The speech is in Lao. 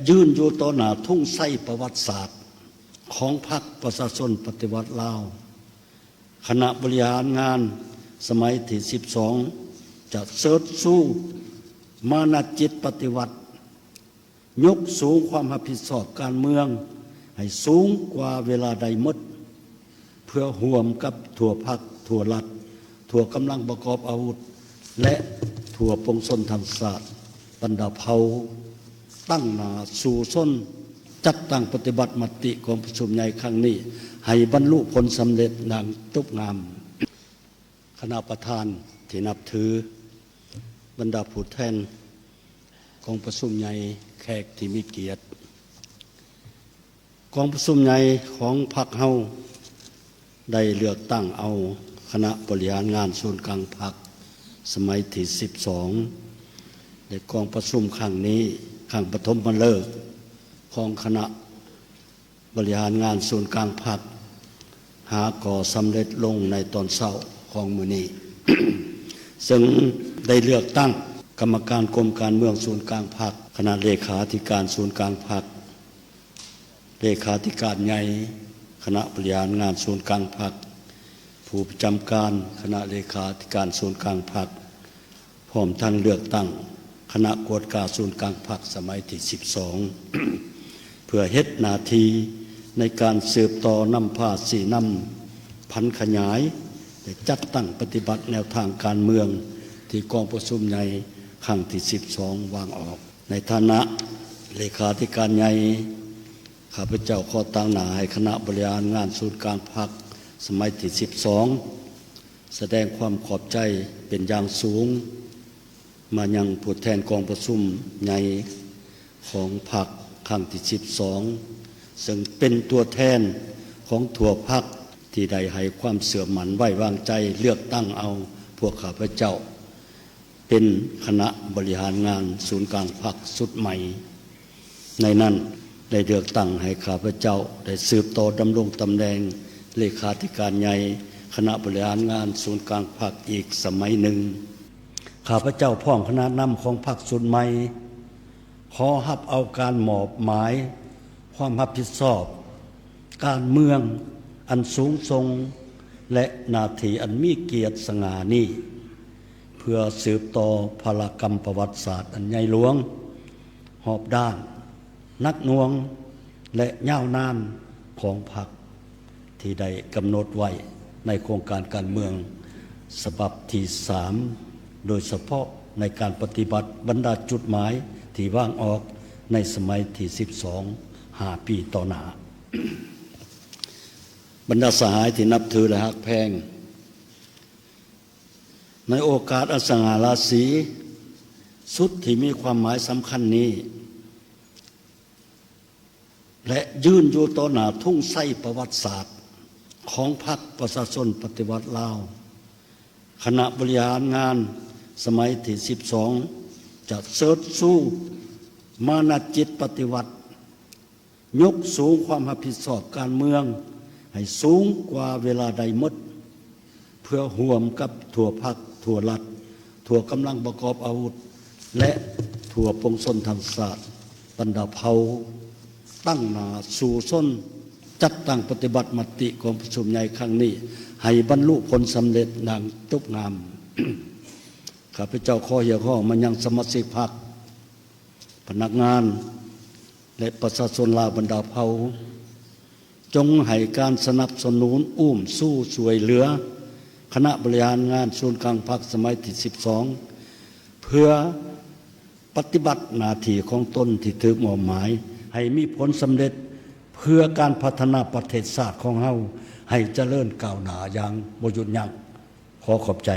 ຢືນຢູ່ຕໍ່ໜ້າທຸງໄຊປະຫວັດສາດຂອງພັກປະຊາຊົນປະຕິວັດລາວ, ຄະນະບໍລິຫານງານສະໄໝທີສິບສອງ ຈະເຊີດຊູມານະຈິດປະຕິວັດ, ຍົກສູງຄວາມຮັບຜິດຊອບການເມືອງໃຫ້ສູງກວ່າເວລາໃດໝົດ, ເພື່ອຮ່ວມກັບທົ່ວພັກ, ທົ່ວລັດ, ທົ່ວກຳລັງປະກອບອາວຸດ ແລະ ທົ່ວປວງຊົນທັງຊາດ, ບັນດາເຜົ່າ, ຕັ້ງໜ້າສູ້ຊົນ, ຈັດຕັ້ງປະຕິບັດມະຕິກອງປະຊຸມໃຫຍ່ຄັ້ງນີ້ໃຫ້ບັນລຸຜົນສຳເລັດຢ່າງຈົບງາມ. ຄະນະປະທານທີ່ນັບຖື, ບັນດາຜູ້ແທນກອງປະຊຸມໃຫຍ່, ແຂກທີ່ມີກຽດ, ກອງປະຊຸມໃຫຍ່ຂອງພັກເຮົາໄດ້ເລືອກຕັ້ງເອົາຄະນະບໍລິຫານງານສູນກາງພັກສະໄໝທີສິບສອງ ແລະ ກອງປະຊຸມຄັ້ງນີ້, ຄັ້ງປະຖົມມະເລີກຂອງຄະນະ ບໍລິຫານງານສູນກາງພັກ ຫາກໍສຳເລັດລົງໃນຕອນເຊົ້າຂອງມື້ນີ້ ເຊິ່ງໄດ້ເລືອກຕັ້ງກຳມະການກົມການເມືອງສູນກາງພັກ, ຄະນະເລຂາທິການສູນກາງພັກ, ເລຂາທິການໃຫຍ່ຄະນະບໍລິຫານງານສູນກາງພັກ, ຜູ້ປະຈຳການຄະນະເລຂາທິການສູນກາງພັກ, ພ້ອມທັງເລືອກຕັ້ງຄະນະກວດກາສູນກາງພັກສະໄໝທີສິບສອງ ເພື່ອເຮັດໜ້າທີ່ໃນການສືບຕໍ່ນຳພາຊີ້ນຳຜັນຂະຫຍາຍ ແລະ ຈັດຕັ້ງປະຕິບັດແນວທາງການເມືອງທີ່ກອງປະຊຸມໃຫຍ່ຄັ້ງທີສິບສອງວາງອອກ. ໃນຖານະເລຂາທິການໃຫຍ່, ຂ້າພະເຈົ້າຂໍຕາງໜ້າໃຫ້ຄະນະບໍລິຫານງານສູນກາງພັກສະໄໝທີສິບສອງ ສະແດງຄວາມຂອບໃຈເປັນຢ່າງສູງມາຍັງຜູ້ແທນກອງປະຊຸມໃຫຍ່ຂອງພັກຄັ້ງທີສິບສອງ ເຊິ່ງເປັນຕົວແທນຂອງທົ່ວພັກທີ່ໄດ້ໃຫ້ຄວາມເຊື່ອໝັ້ນໄວ້ວາງໃຈເລືອກຕັ້ງເອົາພວກຂ້າພະເຈົ້າ ເປັນຄະນະບໍລິຫານງານສູນກາງພັກຊຸດໃໝ່. ໃນນັ້ນໄດ້ເລືອກຕັ້ງໃຫ້ຂ້າພະເຈົ້າໄດ້ສືບຕໍ່ດຳລົງຕຳແໜ່ງເລຂາທິການໃຫຍ່ຄະນະບໍລິຫານງານສູນກາງພັກອີກສະໄໝໜຶ່ງ. ຂ້າພະເຈົ້າພ້ອມຄະນະນຳຂອງພັກຊຸດໃໝ່ ຂໍຮັບເອົາການມອບໝາຍຄວາມຮັບຜິດຊອບການເມືອງອັນສູງສົ່ງ ແລະ ໜ້າທີ່ອັນມີກຽດສະຫງ່ານີ້ ເພື່ອສືບຕໍ່ພາລະກຳປະຫວັດສາດອັນໃຫຍ່ຫຼວງ, ຮອບດ້ານ, ໜັກໜ່ວງ ແລະ ຍາວນານຂອງພັກ ທີ່ໄດ້ກຳນົດໄວ້ໃນໂຄງການການເມືອງສະບັບທີສາມ ໂດຍສະເພາະໃນການປະຕິບັດບັນດາຈຸດໝາຍທີ່ວາງອອກໃນສະໄໝທີສິບສອງ ຫ້າປີຕໍ່ໜ້າ. ບັນດາສະຫາຍທີ່ນັບຖື ແລະ ຮັກແພງ, ໃນໂອກາດອັນສະຫງ່າລາສີສຸດທີ່ມີຄວາມໝາຍສຳຄັນນີ້ ແລະ ຢືນຢູ່ຕໍ່ໜ້າທຸງໄຊປະຫວັດສາດຂອງພັກປະຊາຊົນປະຕິວັດລາວ, ຄະນະບໍລິຫານງານສະໄໝທີສິບສອງ ຈະເຊີດຊູມານະຈິດປະຕິວັດ, ຍົກສູງຄວາມຮັບຜິດຊອບການເມືອງໃຫ້ສູງກວ່າເວລາໃດໝົດ, ເພື່ອຮ່ວມກັບທົ່ວພັກ, ທົ່ວລັດ, ທົ່ວກຳລັງປະກອບອາວຸດ ແລະ ທົ່ວປວງຊົນທັງຊາດ, ບັນດາເຜົ່າ, ຕັ້ງໜ້າສູ້ຊົນ, ຈັດຕັ້ງປະຕິບັດມະຕິກອງປະຊຸມໃຫຍ່ຄັ້ງນີ້ໃຫ້ບັນລຸຜົນສຳເລັດຢ່າງຈົບງາມ. ຂ້າພະເຈົ້າຂໍຮຽກຮ້ອງມາຍັງສະມາຊິກພັກ, ພະນັກງານ ແລະ ປະຊາຊົນລາວບັນດາເຜົ່າ, ຈົ່ງໃຫ້ການສະໜັບສະໜູນ, ອຸ້ມຊູ, ຊ່ວຍເຫຼືອຄະນະບໍລິຫານງານສູນກາງພັກສະໄໝທີສິບສອງ ເພື່ອປະຕິບັດໜ້າທີ່ຂອງຕົນທີ່ຖືກມອບໝາຍໃຫ້ມີຜົນສຳເລັດ, ເພື່ອການພັດທະນາປະເທດຊາດຂອງເຮົາໃຫ້ຈະເລີນກ້າວໜ້າຢ່າງບໍ່ຢຸດຢັ້ງ. ຂໍຂອບໃຈ.